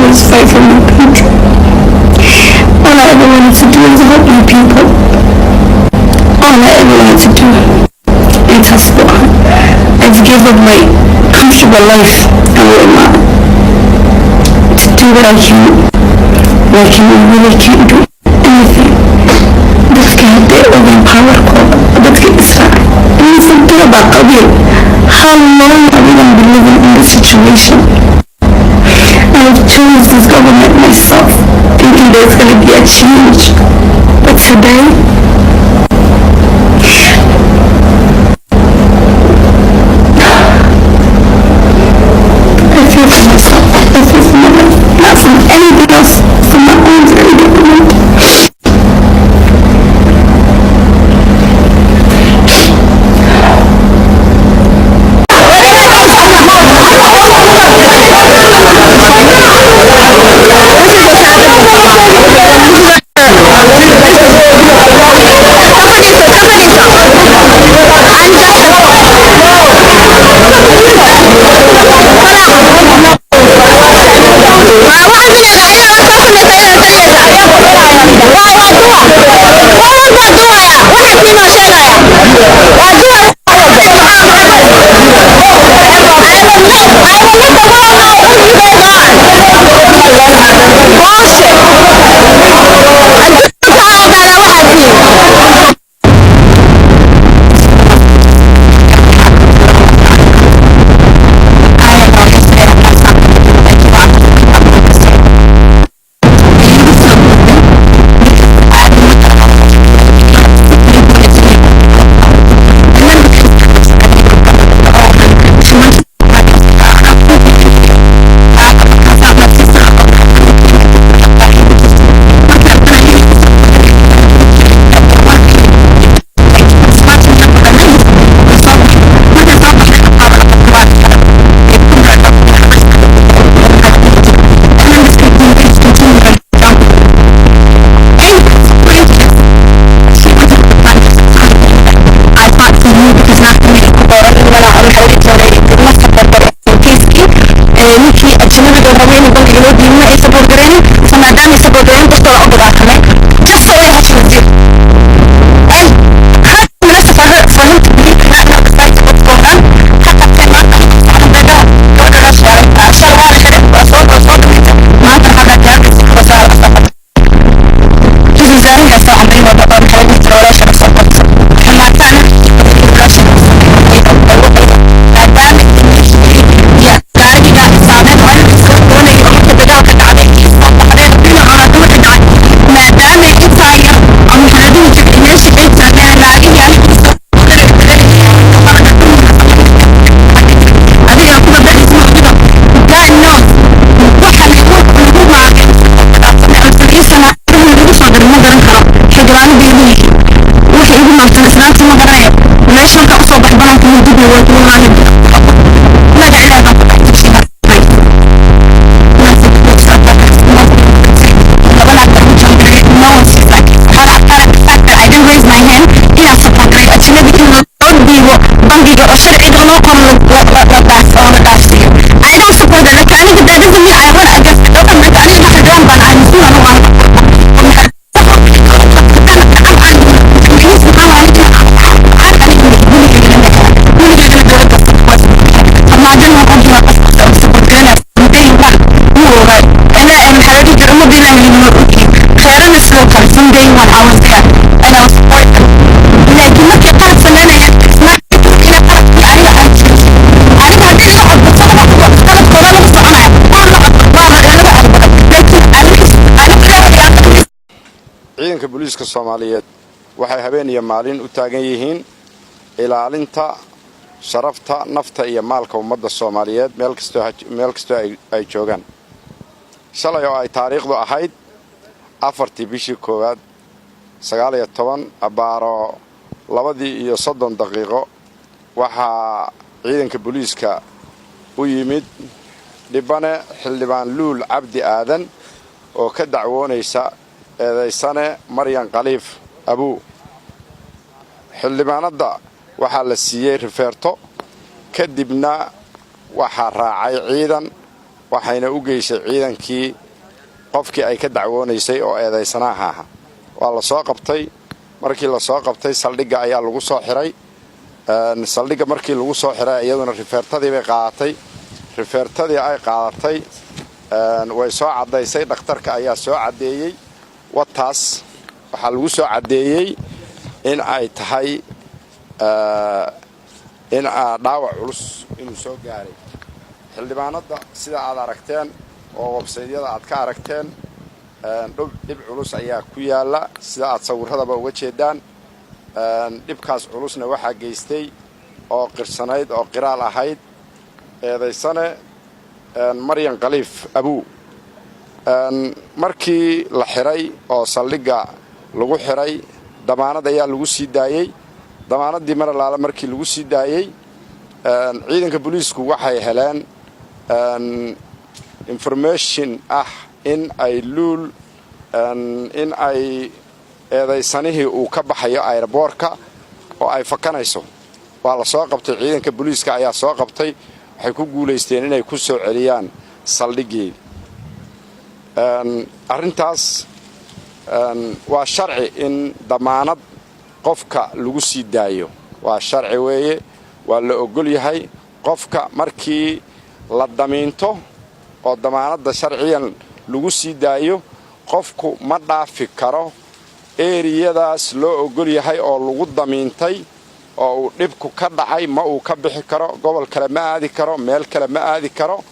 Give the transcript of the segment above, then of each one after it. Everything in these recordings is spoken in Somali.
was fight for my country. All I ever wanted to do is help my people. All I ever wanted to do. Intaas buu ahaa. I've give up my comfortable life and whatnot to do what I can. Laakiin I really can't do anything. Dadka hadday ogaan powerkooda, dadka israacay, and forget about qabiil. How long have we gonna be living in this situation? I chose this government myself, thinking there's gonna be a change. But today, I fear for myself. I fear for my life. Not from anything else, from my own very government. Ninkii ajnabiga rabay inuu bankiga loo diidmo ay support gareynin, so maadaama ay support gareynin, dadkooda u dagaaltamay just so ay hesho wasiir. And how minister for him to believe and not know exactly what's going on. Ha qabteen maanta gabadha gabadha la sheegay shalay waa la xiray, waa soo dhaweyta. Maanta waxaa la diyaarkaysa wasaar la soo qabtay, ra-iisul wasaaraha soo amray oo maxaa la dhihi jiray, walaasha la soo qabto xumaataana walaasha maadaama gaariga saameyn waa in soo doonayo oo marka dagaalka dhacday soo baxdeen dhinacooda wixii dhacay, maadaama intaa yar ama maxaa la dhihi jiray meesha ay taagneen naagihii aniga adiga ku badbaadaysa adiga. God knows waxa lagu maagay lagu soo diray, ma garan karo. Xildhibaano bay leeyihiin, waxay igu maagtan islaanta ma garanayo. Meesha markaa usoo bax banaanka mudugna waa wallaahi magac Ilaah baan ku dhex tugsiga. I didn't raise my hand inaan support gareeyo ajnabi in loo dhiibo bangiga oo sharciga loo qoro la dhaaf oo la dhaafsiiyo. I don't support that. Laakiin aniga that doesn't mean I want against the government. Aniga xildhibaan baan ahay, mas-uul anigu aan. Kheerana sidoo kale, from day one I was there and I was support them. Laakiin markay qalad sameynayaan, ina qaladkii aniga aan joojiyo. Aniga haddii laga codbadsado qaladkooda lagu soconaya, waa la waa laga aqbalay, laakiin aniga Ilaahay. Ciidanka booliiska Soomaaliyeed waxay habeen iyo maalin u taagan yihiin ilaalinta sharafta, nafta iyo maalka ummadda Soomaaliyeed meel kastoo ay joogaan. Shalay oo ay taariikhdu ahayd 4-tii bishii koowaad 19 abbaaro 2:30, waxaa ciidanka booliiska u yimid dhibane Xildhibaan Luul Cabdi Aadan oo ka dacwoonaysa eedaysane Maryan Khaliif Abuu. Xildhibaanadda waxaa la siiyey rifeerto, kadibna waxaa raacay ciidan. Waxayna u geysay ciidankii qofkii ay ka dacwoonaysay oo eedaysanaha aha. Waa la soo qabtay. Markii la soo qabtay, saldhigga ayaa lagu soo xiray. Saldhigga markii lagu soo xiray, iyaduna rifeertadii bay qaadatay. Rifeertadii ay qaadatay way soo caddaysay. Dhakhtarka ayaa soo caddeeyey. Wataas waxaa lagu soo caddeeyey in ay tahay in dhaawac culus inuu soo gaaray xildhibaanadda. Sida aad aragteen oo websaydyada aad ka aragteen, dhib culus ayaa ku yaalla, sida aad sawirradaba uga jeedaan. Dhibkaas culusna waxaa geystay oo qirsanayd oo qiraal ahayd eedaysane Maryan Khaliif Abuu. Markii la xiray oo saldhigga lagu xiray, damaanad ayaa lagu sii daayey. Damaanaddii mar allaale markii lagu sii daayey, ciidanka booliisku waxay heleen information ah in ay Luul, in ay eedaysanihii uu ka baxayo airport-ka oo ay fakanayso. Waa la soo qabtay. Ciidanka booliiska ayaa soo qabtay. Waxay ku guulaysteen inay ku soo celiyaan saldhiggeedi. Arrintaas waa sharci. In damaanad qofka lagu sii daayo waa sharci weeye, waa la ogol yahay. Qofka markii la damiinto oo damaanadda sharciyan lagu sii daayo, qofku ma dhaafi karo area-daas loo ogol yahay oo lagu damiintay oo uu dhibku ka dhacay. Ma uu ka bixi karo, gobol kale ma aadi karo, meel kale ma aadi karo.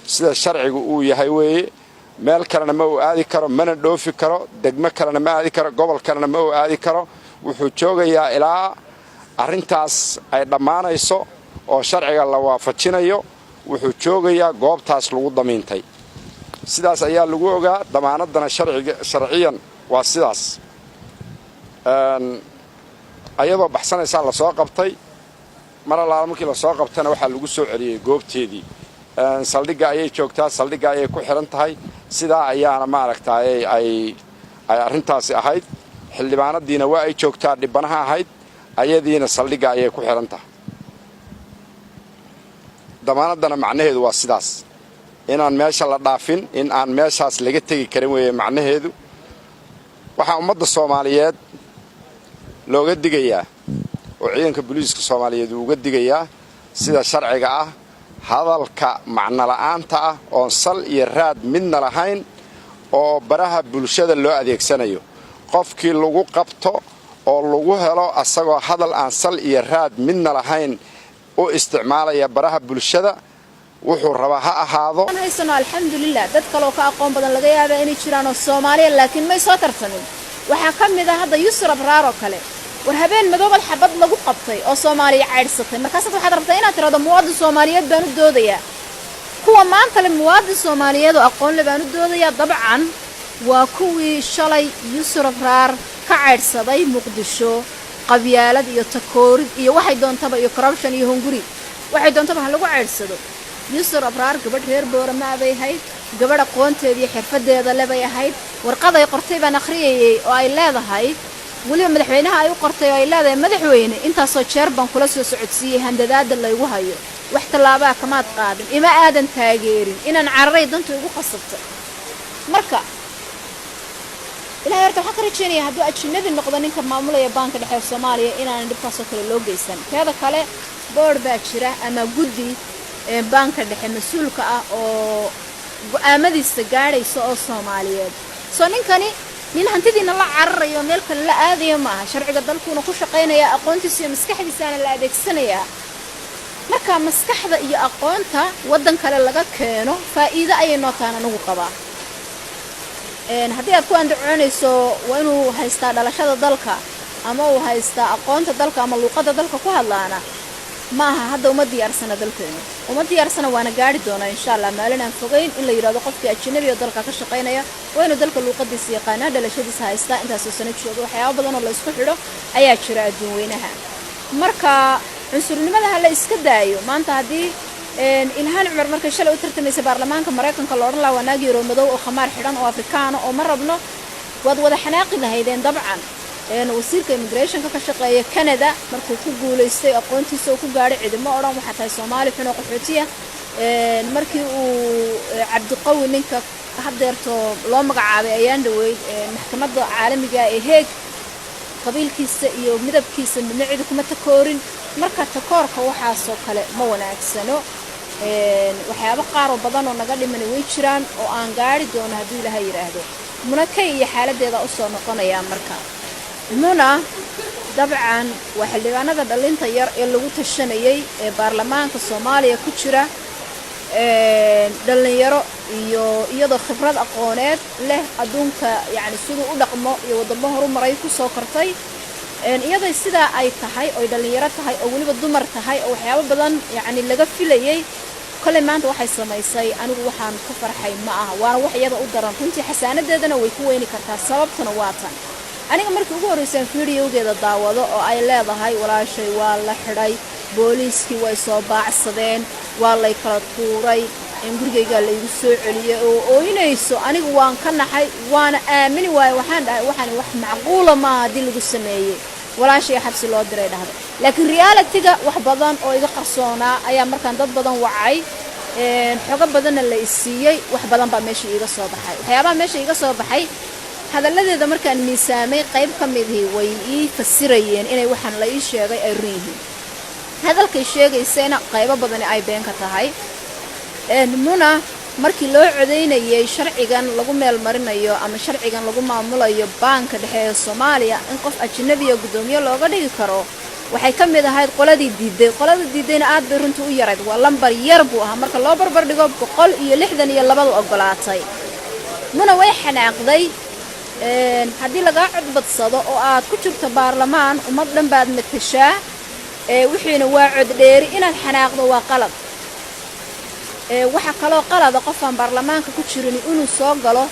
Sida sharcigu uu yahay weeye. Meel kalena ma uu aadi karo, mana dhoofi karo, degmo kalena ma aadi karo, gobol kalena ma uu aadi karo. Wuxuu joogayaa ilaa arrintaas ay dhammaanayso oo sharciga la waafajinayo. Wuxuu joogayaa goobtaas lagu damiintay. Sidaas ayaa lagu ogaa. Damaanaddana sharciyan waa sidaas. Ayadoo baxsanaysaa lasoo qabtay. Mar allaala markii lasoo qabtana, waxaa lagu soo celiyey goobteedii. Saldhigga ayay joogtaa, saldhigga ayay ku xidhan tahay. Sidaa ayaana, maaragtay, ay arrintaasi ahayd. Xildhibaanadiina waa ay joogtaa, dhibanaha ahayd, ayadiina saldhigga ayay ku xidhan tahay. Damaanaddana macnaheedu waa sidaas, inaan meesha la dhaafin, in aan meeshaas laga tegi karin weeye macnaheedu. Waxaa ummadda Soomaaliyeed looga digayaa oo ciidanka booliiska Soomaaliyeed uu uga digayaa, sida sharciga ah, hadalka macnola'aanta ah oon sal iyo raad midna lahayn oo baraha bulshada loo adeegsanayo. Qofkii lagu qabto oo lagu helo asagoo hadal aan sal iyo raad midna lahayn u isticmaalaya baraha bulshada, wuxuu rabaa ha ahaado. Haysano, alxamdulilah. Dad kaleoo ka aqoon badan laga yaabaa inay jiraan oo Soomaaliya, laakiin may soo tartamin. Waxaa ka mid ah hadda Yusra Abraar oo kale. War, habeen madoobad xabad lagu qabtay oo Soomaaliya caydhsatay, markaasaad waxaad rabtaa inaad tirahdo muwaadin Soomaaliyeed baan u doodayaa. Kuwa maanta le muwaadin Soomaaliyeed oo aqoon le baan u doodayaa, dabcan waa kuwii shalay Yusra Abraar ka caydhsaday Muqdisho. Qabyaalad iyo takoorid iyo waxay doontaba iyo corruption iyo hunguri, waxay doontaba ha lagu caydhsado. Yusra Abraar gabadh reer Boorama bay ahayd, gabadh aqoonteeda iyo xirfadeeda le bay ahayd. Warqaday qortay baan akhriyayay oo ay leedahay, weliba madaxweynaha ay u qortay, oo ay leedahay: "Madaxweyne, intaasoo jeer baan kula soo socodsiiyey handadaada laygu hayo, wax tallaabaa kamaad qaadin, ima aadan taageerin, inaan cararay dantu igu qasabtay." Marka Ilahay horta waxaan ka rajeynaya, hadduu ajnabi noqdo ninka maamulaya Baanka Dhexe ee Soomaaliya, inaanan dhibkaasoo kale loo geysan. Teeda kale, board baa jira ama guddi baanka dhexe mas-uulka ah oo go-aamadiisa gaadhaysa oo Soomaaliyeed. Soo ninkani nin hantidiina la cararayo, meel kale la aadayo ma aha. Sharciga dalkuuna ku shaqaynaya, aqoontiisa iyo maskaxdiisaana la adeegsanayaa. Marka maskaxda iyo aqoonta waddan kale laga keeno faa'iido ayay noo tahan anigu qabaa. Haddii aad ku andacoonayso waa inuu haystaa dhalashada dalka ama uu haystaa aqoonta dalka ama luuqadda dalka ku hadlaana, ma aha. Hadda uma diyaarsana dalkeenu, uma diyaarsana. Waana gaari doonaa, insha Allah, maalin aan fogeyn in la yidhahdo qofkii ajnabi oo dalka ka shaqaynaya waa inuu dalka luuqadiisa yaqaanaa, dhalashadiisa haystaa, intaasoo sano jooga. Waxyaaba badan oo la isku xidho ayaa jira adduun weynaha. Marka cunsurnimada ha la iska daayo. Maanta haddii Ilhaan Cumar markay shalay u tartamaysa baarlamaanka Maraykanka la odhan lahaa waa naag yaroo madow oo khamaar xidhan oo Afrikaana oo ma rabno, waad wada xanaaqi lahaydeen dabcan. Wasiirka immigrationka ka shaqeeya Canada markuu ku guulaystay aqoontiisa oo ku gaadhay, cidimo odhan waxaa tahay Soomaali xun oo qaxootiya. Markii uu Cabdiqawi, ninka haddeerto loo magacaabay ayaan dhaweyd maxkamadda caalamiga ee Heeg, qabiilkiisa iyo midabkiisa midna cidi kuma takoorin. Marka takoorka waxaasoo kale ma wanaagsano. Waxyaabo qaar oo badan oo naga dhimani way jiraan oo aan gaari doono hadduu Ilaahay yidhaahdo. Munakay iyo xaaladdeeda usoo noqonayaa. Marka Muna dabcan waa xildhibaanada dhalinta yar ee lagu tashanayay ee baarlamaanka Soomaaliya ku jira. Dhallinyaro iyo iyadoo khibrad aqooneed leh, adduunka yacni siduu u dhaqmo iyo waddamo horumaray kusoo kortay, iyadoo sidaa ay tahay oy dhallinyaro tahay oo weliba dumar tahay oo waxyaabo badan yacni laga filayay, kolley maanta waxay samaysay anigu waxaan ku farxay ma aha, waana wax iyada u daran runtii, xasaanadeedana way ku weyni kartaa. Sababtuna waa tan: aniga markii ugu horreysaan fiidiyowgeeda daawado oo ay leedahay walaashay waa la xidhay, booliiskii way soo baacsadeen, waa lay kala tuuray, in gurigaygaa laygu soo celiyey, oo ooynayso, anigu waan ka naxay, waana aamini waaye. Waxaan dhahay, waxaan wax macquula maaha haddii lagu sameeyey walaashay xabsi loo diray dhahda. Laakiin reality-ga wax badan oo iga qarsoonaa ayaa markaan dad badan wacay, xogo badanna la isiiyey, wax badan baa meesha iiga soo baxay. Waxyaabaha meesha iiga soo baxay, hadalladeeda markaan miisaamay, qayb ka midii way ii fasirayeen inay waxaan la ii sheegay ay run yihiin, hadalkay sheegaysayna qaybo badani ay been ka tahay. Muna markii loo codaynayay sharcigan lagu meel marinayo ama sharcigan lagu maamulayo baanka dhexe ee Soomaaliya in qof ajnabiya guddoomiye looga dhigi karo, waxay ka mid ahayd qoladii diiday. Qolada diidayna aad bay runtii u yarayd, waa lambar yar buu ahaa marka loo barbar dhigo 162da ogolaatay. Muna way xanaaqday. Haddii lagaa codbadsado oo aad ku jirto baarlamaan, ummad dhan baad matashaa, wixiina waa cod dheeri, inaad xanaaqdo waa qalad. Waxaa kaloo qalada qof aan baarlamaanka ku jirin inuu soo galo,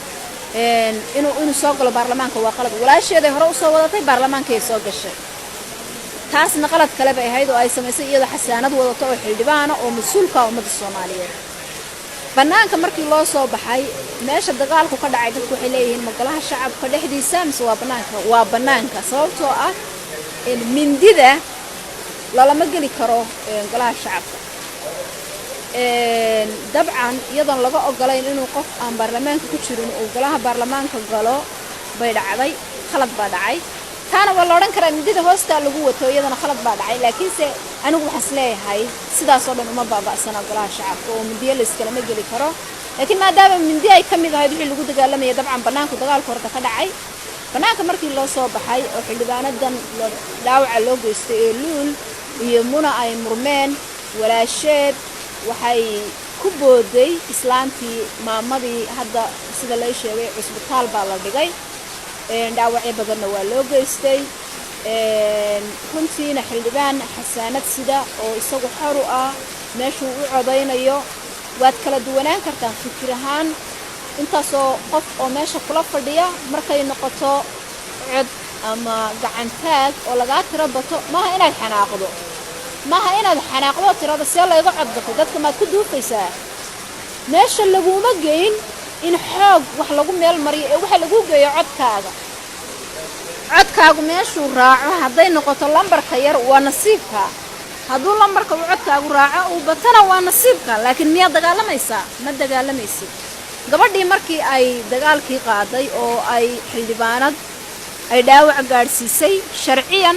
inuu soo galo baarlamaanka waa qalad. Walaasheeday hore usoo wadatay, baarlamaankay soo gashay, taasna qalad kale bay ahayd oo ay samaysay iyadoo xasaanad wadato oo xildhibaana oo mas-uulka ummadda Soomaaliyeed. Bannaanka markii loo soo baxay meesha dagaalku ka dhacay, dadku waxay leeyihiin ma golaha shacabka dhexdiisa mise waa bannaanka? Waa bannaanka, sababtoo ah mindida lalama geli karo golaha shacabka. Dabcan iyadoon laga ogolayn inuu qof aan baarlamaanka ku jirin uu golaha baarlamaanka galo bay dhacday. Khalad baa dhacay, taana waa la odhan karaa, mindida hoostaa lagu wato, iyadana khalad baa dhacay. Laakiinse anigu waxaan is leeyahay sidaasoo dhan uma baaba'sana golaha shacabka oo mindiyo layskalama geli karo. Laakiin maadaama mindi ay ka mid ahayd wixii lagu dagaalamayay, dabcan bannaanku dagaalku horta ka dhacay. Bannaanka markii loo soo baxay oo xildhibaanadan dhaawaca loo geystay ee Luul iyo Muna ay murmeen, walaasheed waxay ku booday islaantii maamadii. Hadda sida lay sheegay cusbitaal baa la dhigay, dhaawacyo badanna waa loo geystay. Runtiina xildhibaan xasaanad sida oo isagu xor u ah meeshuu u codaynayo, waad kala duwanaan kartaan fikir ahaan intaasoo qof oo meesha kula fadhiya. Markay noqoto cod ama gacantaag oo lagaa tiro bato, maaha inaad xanaaqdo, maaha inaad xanaaqdo tirada see layga cod batay. Dadka maad ku duufaysaa? Meesha laguma geyn in xoog wax lagu meel mariyo ee waxa lagu geeyo codkaaga. Codkaagu meeshuu raaco hadday noqoto lambarka yar, waa nasiibka. Hadduu lambarka uu codkaagu raaco uu batana, waa nasiibka. Laakiin miyaad dagaalamaysaa? Ma dagaalamaysid. Gabadhii markii ay dagaalkii qaaday oo ay xildhibaanad ay dhaawac gaadhsiisay, sharciyan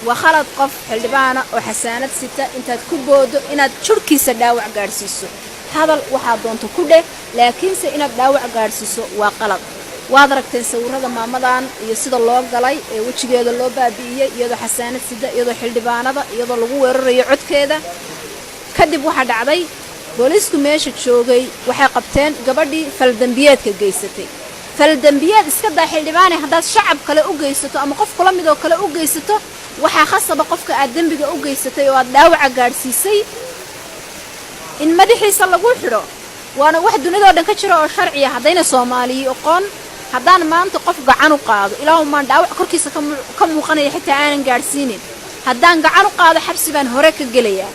waa khalad qof xildhibaana oo xasaanad sita intaad ku boodo inaad jurhkiisa dhaawac gaadhsiiso. Hadal waxaa doonto ku dheh, laakiinse inaad dhaawac gaadhsiiso waa qalad. Waad aragteen sawirada maamadan iyo sida loo galay ee wejigeeda loo baabi'iyey, iyadoo xasaanad sida, iyadoo xildhibaanada, iyadoo lagu weerarayo codkeeda. Kadib waxaa dhacday booliisku meesha joogay waxay qabteen gabadhii faldembiyeedka geysatay. Faldembiyeed iska daa xildhibaane, haddaad shacab kale u geysato ama qof kula midoo kale u geysato, waxaa khasaba qofka aad dembiga u geysatay oo aad dhaawaca gaadhsiisay in madaxiisa lagu xidho. Waana wax dunidoo dhan ka jira oo sharciya. Haddayna Soomaaliyi oqoon, haddaan maanta qof gacan u qaado, ilaahumaan dhaawac korkiisa ka muuqanaya xitaa aanan gaadhsiinin, haddaan gacan u qaado xabsi baan hore ka gelayaa.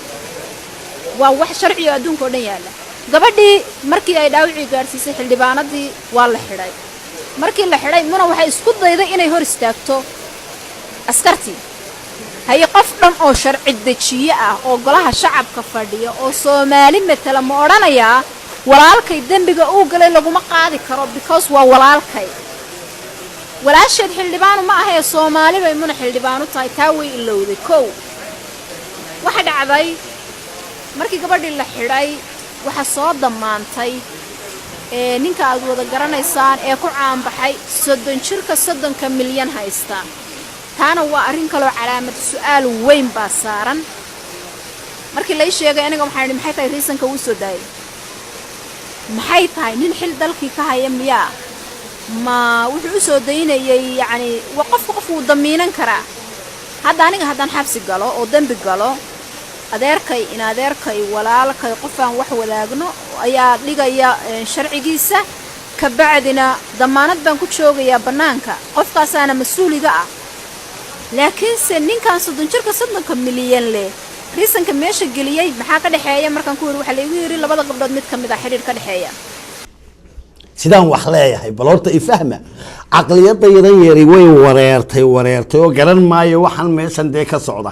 Waa wax sharci oo adduunka oo dhan yaalla. Gabadhii markii ay dhaawacii gaadhsiisay xildhibaanadii, waa la xidhay. Markii la xidhay, Muna waxay isku dayday inay hor istaagto askartii. Hadday hor istaagto, Haye, qof dhan oo sharci dejiye ah oo golaha shacabka fadhiya oo Soomaali matala ma odhanayaa walaalkay dembiga uu galay laguma qaadi karo because waa walaalkay? Walaasheed xildhibaanu ma ahee, Soomaali bay Muna xildhibaanu tahay. Taa way ilowday. Kow, waxa dhacday markii gabadhii la xidhay, waxa soo dammaantay ee ninka aad wada garanaysaan ee ku caanbaxay 30 jirka 30-ka milyan haysta. Taana waa arrin kaloo calaamad su-aal weyn baa saaran. Markii lai sheegay aniga, waxaan idhi, maxay tahay reasonka uu soo daayay? Maxay tahay? Nin xil dalkii ka haya miyaa? Ma wuxuu u soo daynayay? Yacni waa qofku, qof wuu damiinan karaa. Hadda aniga haddaan xabsi galo oo dembi galo, adeerkay, in adeerkay, walaalkay, qofaan wax wadaagno ayaa dhigaya sharcigiisa. Kabacdina damaanad baan ku joogayaa bannaanka, qofkaasaana mas-uuliga ah. Laakiinse ninkan 30 jirka 30-ka milyan leh, reasonka meesha geliyey maxaa ka dhexeeya? Markaan ku yidhi, waxaa laigu yidhi labada gabdhood mid ka mid a xidhiir ka dhexeeya. Sidaan wax leeyahay, bal horta ifahma. Caqliyadaydan yari way wareertay, wareertay oo garan maayo waxaan meeshan dee ka socda.